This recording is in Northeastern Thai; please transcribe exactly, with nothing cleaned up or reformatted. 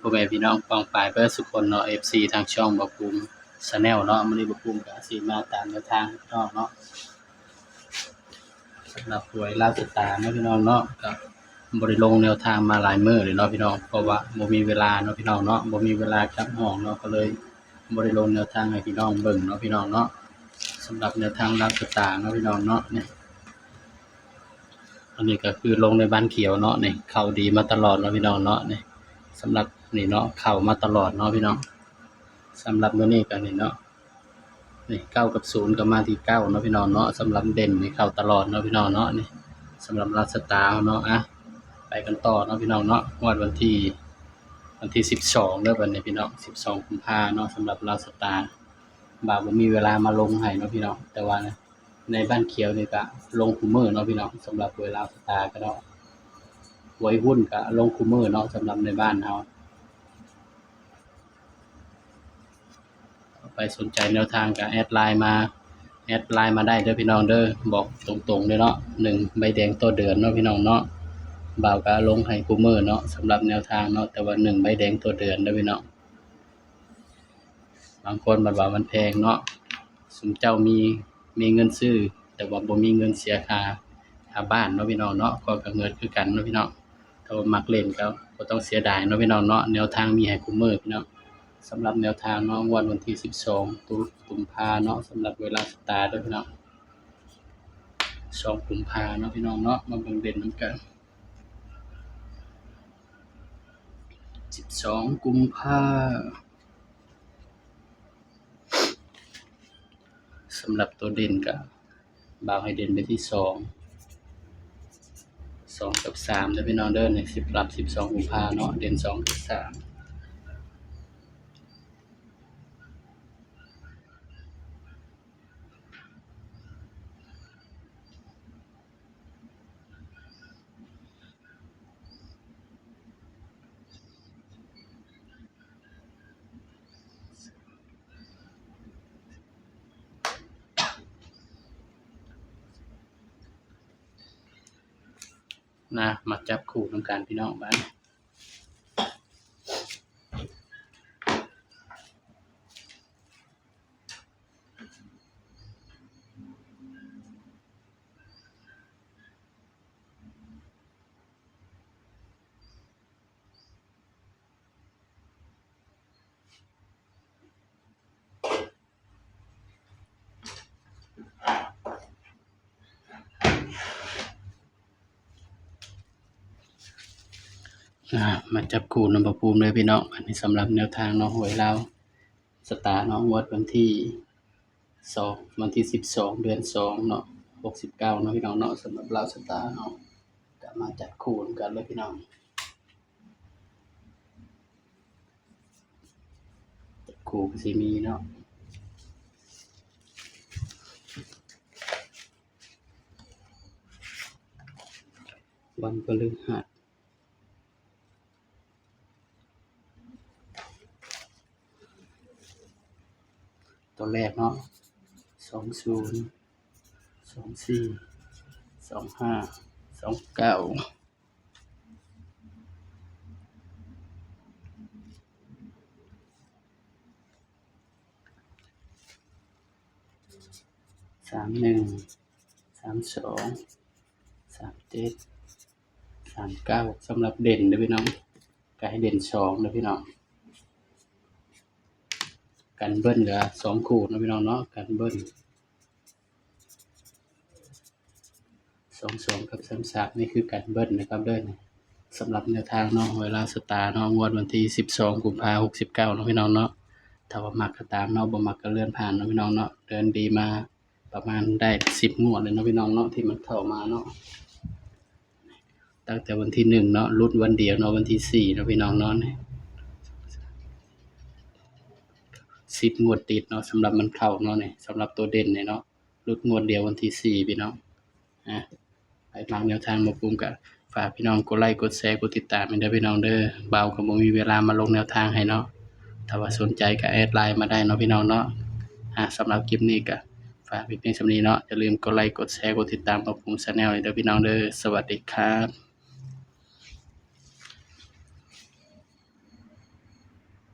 พ่อแม่พี่น้องป้องปายเบิดสุคนเนาะ เอฟซี ทางช่องบ่าวภูมิ Channel เนาะ มื้อนี้บ่าวภูมิก็สิมาตามแนวทางให้พี่น้องเนาะ สำหรับหวยลาวสตาร์เนาะพี่น้องเนาะ ก็บ่ได้ลงแนวทางมาหลายมื้อเลยเนาะพี่น้อง เพราะว่าบ่มีเวลาเนาะพี่น้องเนาะ บ่มีเวลาจับห้องเนาะ ก็เลยบ่ได้ลงแนวทางให้พี่น้องเบิ่งเนาะพี่น้องเนาะ สำหรับแนวทางลาวสตาร์เนาะพี่น้องเนาะ นี่ อันนี้ก็คือลงในบ้านเขียวเนาะ นี่ เข้าดีมาตลอดเนาะพี่น้องเนาะ นี่ สำหรับนี่เนาะ เข้ามาตลอดเนาะพี่น้อง สำหรับมื้อนี้ก็นี่เนาะ นี่ เก้ากับศูนย์ก็มาที่เก้าเนาะพี่น้องเนาะ สำหรับเด่นนี่เข้าตลอดเนาะพี่น้องเนาะ นี่ สำหรับลาวสตาร์เนาะ อ่ะ ไปกันต่อเนาะพี่น้องเนาะ งวดวันที่ วันที่สิบสองเด้อ บัดนี้พี่น้อง สิบสองกุมภาเนาะ สำหรับลาวสตาร์ บ่าวบ่มีเวลามาลงให้เนาะพี่น้อง แต่ว่าในบ้านเขียวนี่ก็ลงคู่มื้อเนาะพี่น้อง สำหรับหวยลาวสตาร์ก็เนาะ หวยหุ้นก็ลงคู่มื้อเนาะ สำหรับในบ้านเฮา ไปสนใจแนวทางก็แอดไลน์มา แอดไลน์มาได้เด้อพี่น้องเด้อ บอกตรงๆเลยเนาะ หนึ่งใบแดงต่อเดือนเนาะพี่น้องเนาะ บ่าวก็ลงให้คู่มื้อเนาะ สำหรับแนวทางเนาะ แต่ว่าหนึ่งใบแดงต่อเดือนเด้อพี่น้อง บางคนบัดว่ามันแพงเนาะ ซุมเจ้ามี มีเงินซื้อ แต่ว่าบ่มีเงินเสียค่า ค่าบ้านเนาะพี่น้องเนาะ ข้อยก็เงิดคือกันเนาะพี่น้อง ถ้าว่ามักเล่นก็บ่ต้องเสียดายเนาะพี่น้องเนาะ แนวทางมีให้คู่มื้อพี่น้อง สำหรับแนวทางเนาะ งวดวันที่สิบสอง ตุ กุมภาเนาะ สำหรับหวยลาวสตาร์เด้อพี่น้อง สองกุมภาเนาะพี่น้องเนาะ มาเบิ่งเด่นนำกัน สิบสองกุมภา สำหรับตัวเด่นก็บ่าวให้เด่นไปที่สอง สองกับสามเด้อพี่น้องเด้อ ในสิบ หลักสิบสองกุมภาเนาะ เด่นสองกับสาม นะ มาจับคู่นำกันพี่น้อง บาดนี้ อ่า มาจับคู่นำบ่าวภูมิเลยพี่น้อง อันนี้สำหรับแนวทางเนาะ หวยลาวสตาร์เนาะ งวดวันที่สอง วันที่สิบสอง เดือนสองเนาะ หกสิบเก้าเนาะพี่น้องเนาะ สำหรับลาวสตาร์เนาะ ก็มาจับคู่นำกันเลยพี่น้อง จับคู่ก็สิมีเนาะ วันพฤหัส ตัวแรกเนาะ สองศูนย์ สองสี่ สองห้า สองเก้า สามหนึ่ง สามสอง สามเจ็ด สามเก้า สำหรับเด่นเด้อพี่น้อง ก็ให้เด่นสองเด้อพี่น้อง กันเบิ้ลเหลือสองคู่เนาะพี่น้องเนาะ กันเบิ้ล สองสอง กับ สามสาม นี่คือกันเบิ้ลนะครับเด้อ สำหรับแนวทางเนาะ หวยลาวสตาร์เนาะ งวดวันที่สิบสองกุมภาหกสิบเก้าเนาะพี่น้องเนาะ ถ้าว่ามักก็ตามเนาะ บ่มักก็เลื่อนผ่านเนาะพี่น้องเนาะ เดินดีมาประมาณได้สิบงวดเลยเนาะพี่น้องเนาะ ที่มันเข้ามาเนาะ ตั้งแต่วันที่หนึ่งเนาะ หลุดวันเดียวเนาะ วันที่สี่เนาะพี่น้องเนาะ สิบงวดติดเนาะ สำหรับมันเข้าเนาะ นี่ สำหรับตัวเด่นเนี่ยเนาะ หลุดงวดเดียววันที่สี่พี่น้อง อ่ะ ใครมักแนวทางบ่าวภูมิก็ฝากพี่น้องกดไลค์ กดแชร์ กดติดตามให้เด้อพี่น้องเด้อ บ่าวก็บ่มีเวลามาลงแนวทางให้เนาะ ถ้าว่าสนใจก็แอดไลน์มาได้เนาะพี่น้องเนาะ อ่ะ สำหรับคลิปนี้ก็ฝากไว้เพียงส่ำนี้เนาะ อย่าลืมกดไลค์ กดแชร์ กดติดตามบ่าวภูมิ Channel ให้เด้อพี่น้องเด้อ สวัสดีครับ